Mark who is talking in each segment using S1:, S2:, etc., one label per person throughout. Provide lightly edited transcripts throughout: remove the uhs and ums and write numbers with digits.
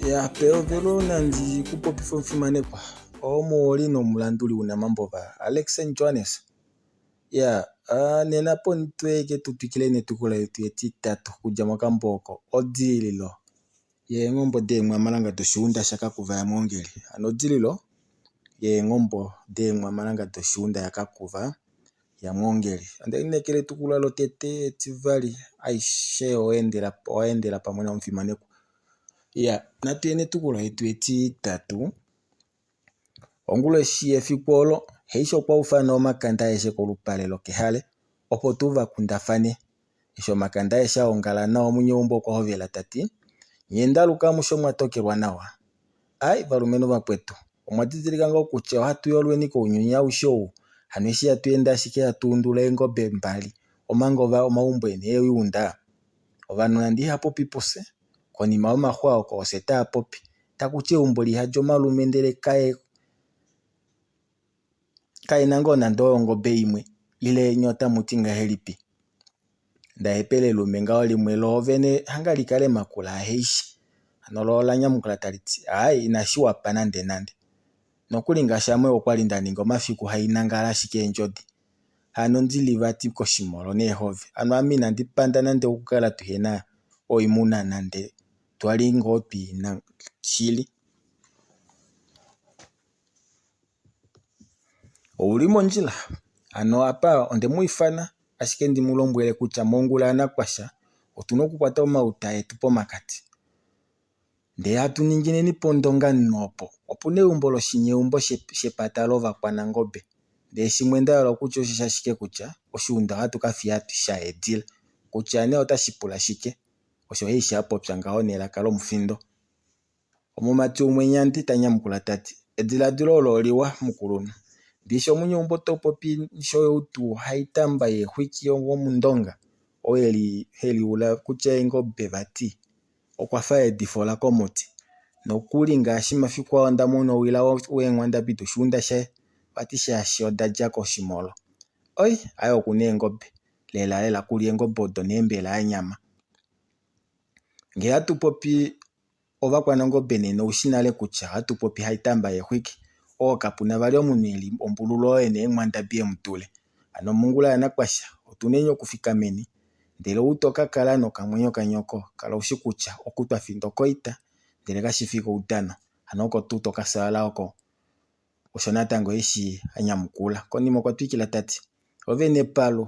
S1: Ya pehovelo nandi ku popife omufimanekwa omuholi nomulanduli wunamambova Alex Johannes. Ya nena pomutwe ke tu twikile netukulwa letu etitatu okudja mokambo oko Odililo yeenghombo deemwamalanga doshiunda shaKakuva yaMwoongeli. Hano odililo yeenghombo deemwamalanga doshiunda yaKakuva yaMwoongeli. Onde lineekela etukulwa lotete etivali aishe owa endela pamwe nomufimanekwa. Ya natu ye netukulwa letu etitatu. Onguloshi yefiku olo, Heisha okwa ufana omakanda aeshe kolupale lokehale opo tuu va kundafane. Eshi omakanda aeshe a ongala nawa omunyeumbo okwa hovela ta ti, Nye ndaluka amushe omwa tokelwa nawa. Ai valumenhu vakwetu, omwa didilika ngoo kutya ohatu yolweni kounyuni aushe ou? Hano eshi hatu ende ashike hatu undula eengobe mbali omanga omaumbo eni e unda? Ovanhu nande iha popi pufye, konima yomaxwa oko ofye taa popi. Taku ti eumbo li hadi omalume ndele kae kae na ngoo nande oyo ongobe imwe ile nye otamu ti ngahelipi? Ndahepela elume ngaho limwe loovene hanga li kale makula aHeishi. Hano lo ola nyamukula tali ti, Aai inashi wapa nande nande. Nokuli ngaashi ame okwali nda ninga omafiku hai nangala ashike eendjodi. Hano ndi li vati koshimolo neehove. Hano ame inandi panda nande okukala tuhena oimuna nande twali ngoo twiina shili. Ouli mondjila. Hano apa onde mu ifana ashike ndi mu lombwele kutya mongula yanakwasha otu na okukwata omauta etu pomakati. Ndee hatu ningineni pOndonga opo. Opu na eumbo loshinyeumbo shepata lOvakwanangobe. Ndee shimwe nda hala okutya osheshi ashike kutya oshiunda ohatu ka fiya sha edila. Kutya nee otashi pula shike. Osho Heisha a popya ngaho nelaka lomufindo. Omumati umwe Nyandi ta nyamukula ta ti, Ediladilo olo oliwa mukulunhu. Ndishi omunyeumbo to popi ndishi oye ou tuu Haitamba yeexwiki wOmundonga ou he liula kutya eengobe vati okwa fa edi fola komuti. Nokuli ngaashi mafiku aa onda mona owila weenghwandabi doshiunda shaye vati shaashi oda dja koshimolo. Oi, aye oku na eengobe lelalela kuli eengobe odo nee mbela anyama. Ngee hatu popi Ovakwanangobe nena oushi nale kutya ohatu popi Haitamba yeexwiki oo kapu na vali omunhu e li ombululu oyo e na eenghwandabi e mu dule. Hano mongula yanakwasha otu neni okufikameni ndele ou to ka kala nokamwenyo kanyoko kala ushi kutya oku twa finda okoita ndele kashi fi koudano. Hano oko tuu to ka fyaala oko. Osho natango eshi a nyamukula. Konima okwa twikila ta ti, Ove Nepalu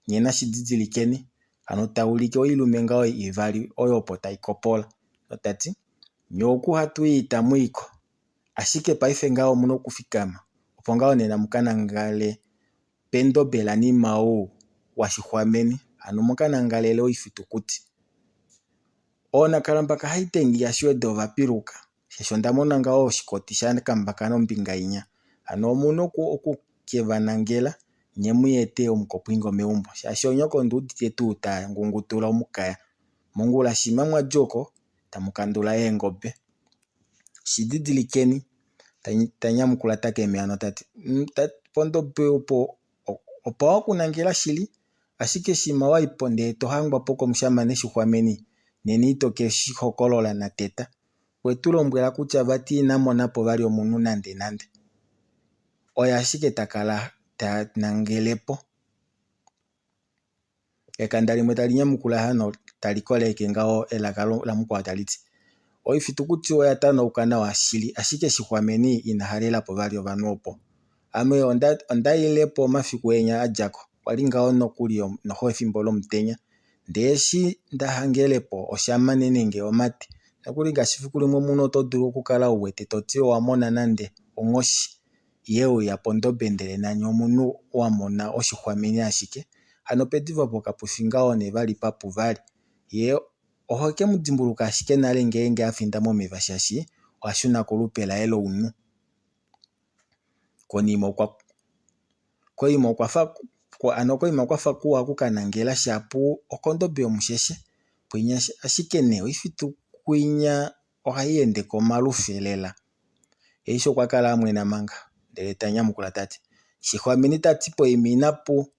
S1: nye nashi didilikeni hano ta ulike oilume ngaho ivali oyo opo tai kopola nota ti, Nye oku hatu i itamu i ko, ashike paife ngaha omu na okufikama opo ngaho nena mu ka nangale pendobe lanima ou waXixwameni, hano mu ka nangalele oifitukuti. Oonakalambaka Haitengi yaShiweda ova piluka, shaashi onda mona ngaho oshikoti sha kambakana ombinga inya. Hano omu na oku ke va nangela nye mu ete omukopwingo meumbo, shaashi onyoko ondi udite tuu ta ngungutula omukaya. Mongula shimha mwa di oko, tamu kandula eengobe. Shi didilikeni, ta nyamukula Takeme hano ta ti, pondobe opo opawa okunangela shili, ashike shimha wa i po ndee to hangwa po komushamane Shixwameni, nena ito ke shi hokolola nateta. Okwe tu lombwela kutya vati ina mona po vali omunhu nandenande. Oye ashike ta kala ta nangele po. Ekanda limwe tali nyamukula hano tali koleke ngaho elaka lamukwao tali ti, Oifitukuti oya tanauka nawa shili, ashike Shixwameni ina halela po vali ovanhu opo. Ame onda ile po omafiku enya a dja ko, okwa li ngaho nokuli noxo efimbo lomutenya, ndee eshi nda hangele po osha manene nge omate. Nokuli ngaashi efiku limwe omunhu oto dulu okukala u wete to ti owa mona nande onghoshi ye uya pondobe ndele nani omunhu wa mona oshixwameni ashike. Hano pediva opo kapu fi ngaho nee vali papu vali. Ye oho ke mu dimbuluka ashike nale ngeenge a finda momeva shaashi oha shuna kolupe laye lounhu. Konima okwa koima okwa fa hano koima kwa fa kuwa oku ka nangela shapu okondobe yomusheshe pwinya ashike nee oifitukwinya ohai ende komalufe lela. Eisho okwa kala a mwena manga ndele ta nyamukula ta ti, Shixwameni ta ti poima inapu.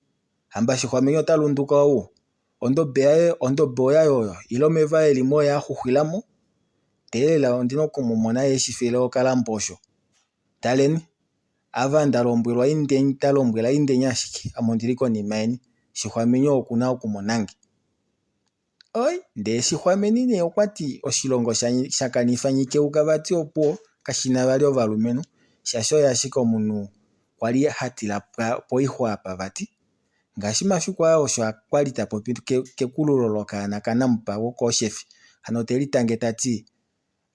S1: Hamba Shixwameni ota lunduka ou? Ondobe yaye ondobe oyaye oyo ile omeva oo e li mo oye a xuxwila mo? Teelela ondina oku mu mona ye eshi fele okalambo osho. Taleni, ava nda lombwelwa indeni nda lombwela indeni ashike ame ondili konima yeni. Shixwameni oku na okumona nge. Oi, ndee Shixwameni nee okwati oshilongo sha kanifa Nghikeuka vati opuwo kashi na vali ovalumenhu shaashi oye ashike omunhu kwali ha tila poixwa apa vati. Ngaashi mafiku aa osho kwali ta popi kekululo lokaana kaNamupa wokOoshefi. Hano te litange tati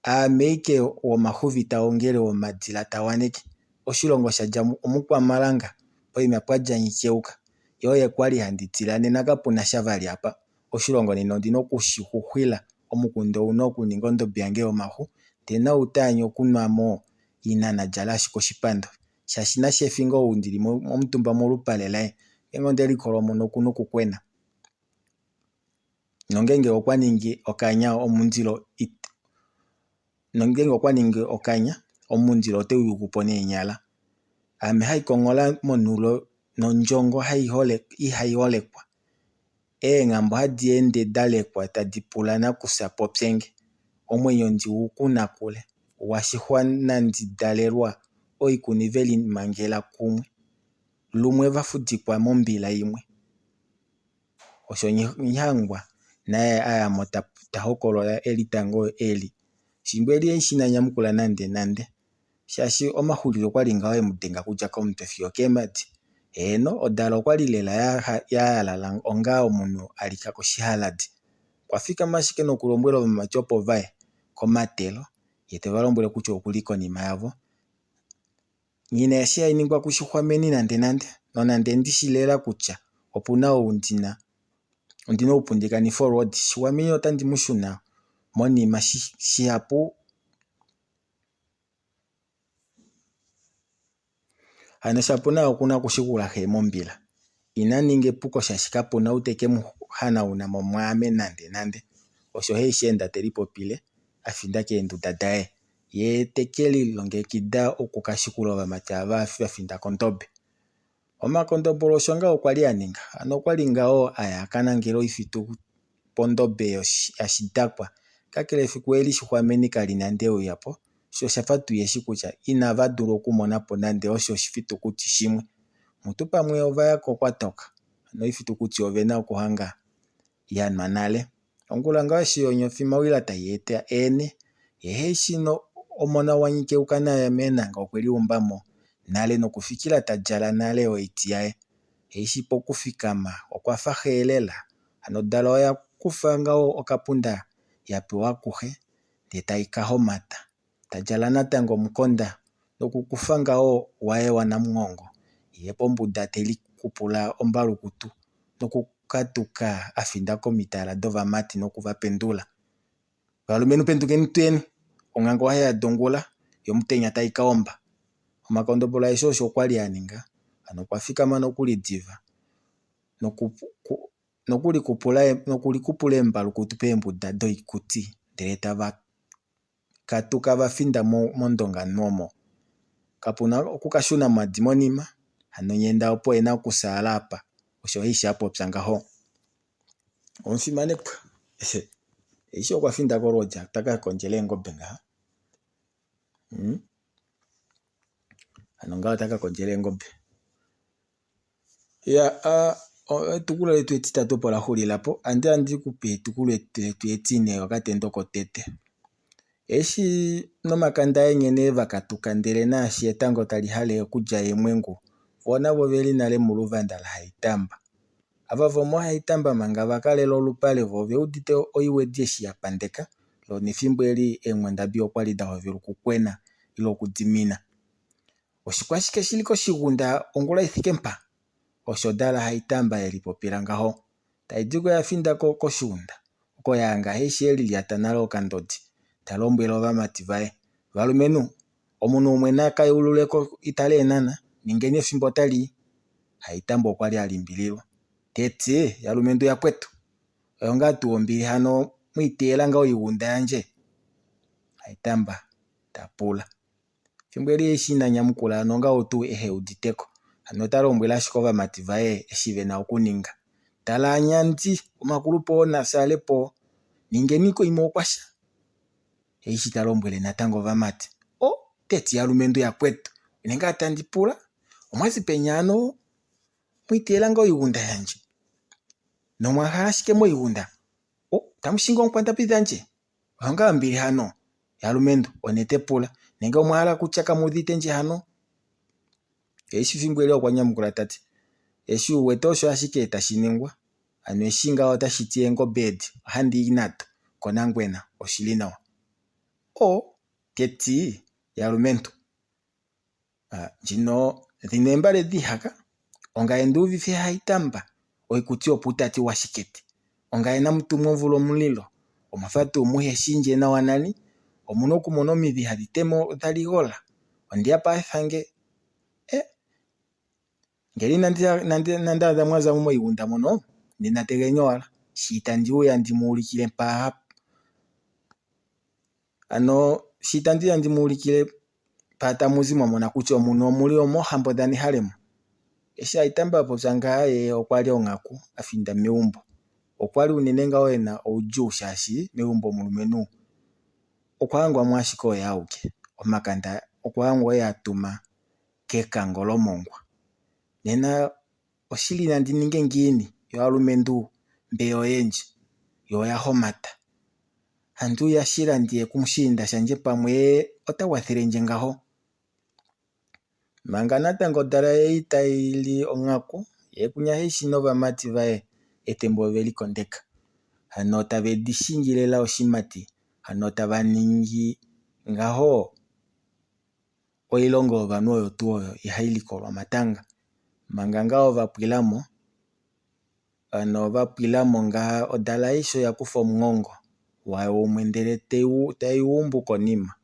S1: aame ike womaxuvi ta ongele womadila ta waneke. Oshilongo sha dja omukwamalanga poima pwa dja Nghikeuka. Ye oye kwali handi tila nena kapu na sha vali apa. Oshilongo nena ondina okushi xuxwila. Omukunda ouna okuninga ondobe yange yomaxu ndee nau taanya okunwa mo ina na djale ashike oshipando. Shaashi nashefinga ou ndili omutumba molupale laye ngeenge onde likolomono okuna okukwena. Nongeenge okwa ningi okanya omundilo nongeenge okwa ningi okanya omundilo ote u yuku po neenyala. Ame hai konghola monulo nondjongo ihai holekwa. Eenghambo hadi ende da lekwa tadi pula nakufya popyenge. Omwenyo ndi u kuna kule washixwa nandi dalelwa oikuni ve limangela kumwe lumwe va fudikwa mombila imwe. Osho Nghihangwa naye a ya mo ta hokolola elitango eli. Shimbweli eshi ina nyamukula nande nande shaashi omaxulilo okwali ngaho emu denga okudja komutwe fiyo okeemadi. Heeno, odala okwali lela ya yalala onga omunhu a lika koshihaladi. Okwa fikama ashike nokulombwela ovamati opo vaye komatelo ye teva lombwele kutya okuli konima yavo. Nghina eshi hai ningwa kuXixwameni nande nande nonande ndishi lela kutya opuna ou ndina ondina oupundikanifa olwoodi. Xixwameni otandi mu shuna monima shihapu. Hano shapo naye okuna okushikula xe mombila. Ina ninga epuko shaashi kapuna ou teke mu hanauna mo mwaame nande nande. Osho Haisheenda te lipopile a finda keenduda daye. Ye teke lilongekida oku ka shikula ovamati ava va finda kondobe. Omakondobolo osho ngaho kwa li a ninga. Hano okwa li ngaho aya a ka nangele oifitu pondobe yaShidakwa. Kakele efiku eli Shixwameni kali nande e uya po, sho oshafa tuu eshi kutya inava dula okumona po nande osho oshifitukuti shimwe. Mutu pamwe ova ya ko kwa toka. Hano oifitukuti ove na okuhanga ya nwa nale. Ongula ngaho eshi onyofimawila tai eta eene, ye Haishino omona waNyikeuka naye meenhanga okwe liumba mo nale nokufikila ta djala nale oiti yaye. Haishi pokufikama okwa fa xe lela. Hano odala oya kufa ngaho okapunda ya pewa kuxe ndee tai ka homata. Ta djala natango omukonda nokukufa ngaho waye wanamuhongo ye pombuda te likupula ombalukutu nokukatuka a finda komitala dovamati noku va pendula. Valumenhu pendukeni tuyeni, onghanga ohayi yada ongula yo omutenya tai ka omba. Omakondobolo aeshe osho kwa li a ninga. Hano okwa fikama nokuli diva nokulikupula eembalukutu peembuda doikuti ndele tava katuka va finda mondonga omo. Kapu na okukashuna madi monima, hano nyenda opo e na okufyaala apa, osho Haisha a popya ngaho. Omufimanekwa Haisha okwa finda kolwoodi ta ka kondjela eengobe ngaha. Hano ngaho ota ka kondjela eengobe. Ya etukulwa letu etitatu opo la xulila po. Andi andi ku pe etukulwa letu etine okatendo kotete. Eshi nomakanda aye nghene va katuka ndele naashi etango tali hale okulya eemwengu, vo navo oveli nale moluvanda laHaitamba. Ava vomoHaitamba manga va kalela olupale vo ove udite oiwedi eshi ya pandeka, lo nefimbo eli eenghwandabi okwali da hovela okukwena ile okudimina. Oshikwashike shili koshigunda ongula i fike mpa? Osho Dala Haitamba e lipopila ngaho. Tai di ko ya finda koshuunda, oko ya hanga Haishi e lilyata nale okandodi, ta lombwele ovamati vaye, Valumenhu, omunhu umwe na ka yeulule ko itale eenhana, ningeni efimbo otali i. Haitamba okwa li a limbililwa, te ti, Yalumentu yakwetu, oyo ngaa tuu ombili hano mwa iteyela ngaa oigunda yandje? Haitamba ta pula. Fimbo eli eshi ina nyamukula hano ongaho tuu ehe udite ko. Hano ota lombwele ashike ovamati vaye eshi ve na okuninga. Tala nyandi, omakulupe oo nafyaale po, ningeni koima okwasha. Eishi ta lombwele natango ovamati, O, teti yalumentu yakwetu, one ngaa tandi pula, omwazi peni ano mwiteela ngaa oigunda yandje? Nomwa hala shike moigunda? O, tamu shingi oonkwandambi dhandje? Oyo ngaa ombili hano? Yalumentu, one te pula, nenge omwa hala kutya kamu udhite ndje hano? Eishi Fimbo okwa nyamukula ta ti, Eshi u wete osho ashike tashi ningwa. Ano eshi ngaho otashi ti eengobe edi ohandi i nado kOnangwena, oshi li nawa. O, te ti, yalumentu, ndjino dhino eembale diihaka, ongaye ndi uvife Haitamba, oikuti yopuutati waShiketi, ongaye namutumwa omvula omulilo, omwafa tuu muhe shii ndje nawa nani, omuna okumona omidhi hadi tema odha ligola, ondeya paethange, e, ngele inandi adha mwa za mo moigunda mono, nena tegeni owala, shi tandi uya ndi mu ulikile mpa Ano shi tandi ya ndi mu ulikile mpa tamu zi mwa mona kutya omuno omuli omoohambo dhaNehale mo. Eshi Haitamba a popya ngaha ye okwa li onghaku a finda meumbo. Okwa li unene ngaho e na oudjuu shaashi meumbo omulumenhu okwa hangwa mo ashike oye auke. Omakanda okwa hangwa oye a tuma kekango lomongwa. Nena oshili nandi ninge ngiini yo aalumentu mbeya oyendji yo oya homata. Handi uya shila ndi ye kumushiinda shandje pamwe ye ota kwathele ndje ngaho. Manga natango odala ei tai li onghaku, ye kunya Haishi novamati vaye etembu ove li kondeka. Hano tave di shingi lela oshimati, hano tava ningi ngaho oilonga yovanhu oyo tuu oyo ihai likolwa omatanga. Manga ngaho va pwila mo, hano va pwila mo ngaha odala aishe oya kufa omugongo wayo umwe ndele tai u umbu konima.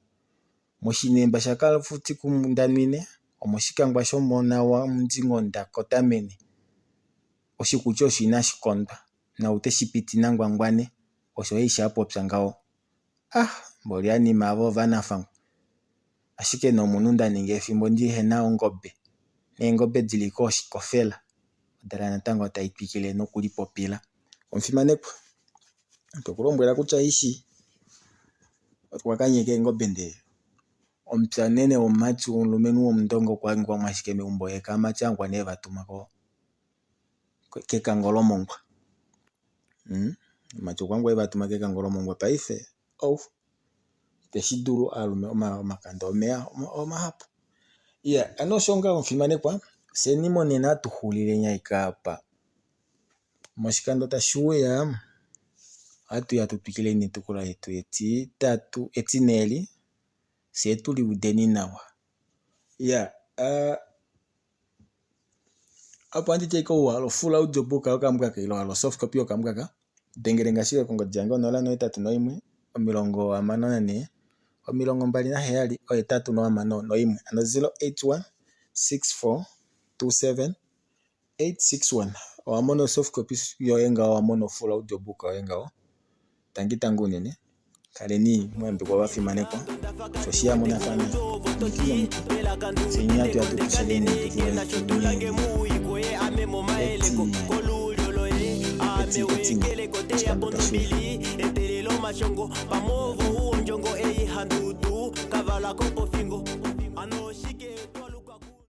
S1: Moshinemba shaKafuti Kundanwine, omoshikangwa shomona waMundingo Kotamene, oshikuti osho inashi kondwa, nau te shi piti nangwangwane, osho Aisha a popya ngaho. Ah, mboli anima ava ovanafangwa. Ashike nomunhu nda ninga efimbo ndihe na ongobe, neengobe di li koshikofela, odala natango tai twikile nokulipopila. Omufimanekwa, ote ku lombwela kutya ishi okwa ka nyeka eengobe ndee omupya unene womumati womulumenhu womundongo okwa hangwa mo ashike meumbo ye kaamati hangwa nee va tuma ko kekango lomongwa. Omumati okwa hangwa e va tuma kekango lomongwa paife ou iteshi dulu alume omakanda omeya omahapu. Iya, ano osho ngaho omufimanekwa, fyeni monena atu xulile nyaika apa. Moshikando tashi uya ohatu ya tu twikile netukulwa letu etitatu etine eli, fyee tu liudeni nawa. Iya, opo handi ti ashike ou wa hala ofull audio book yokambwaka ile wa hala osoft copy yokambwaka, dengele nge ashike kongodi yange 081 64 27 861 hano 081 64 27 861. Owa mona osoft copy yoye ngaho, owa mona ofull audio book yoye ngaho. Tangi tangi unene. Kaleni mwayambekwa vafimanekwa. Sho shi yamonafana omuti nomuti. Fyeni hatu ya tu tushileni eti etine oshikando tashi uya.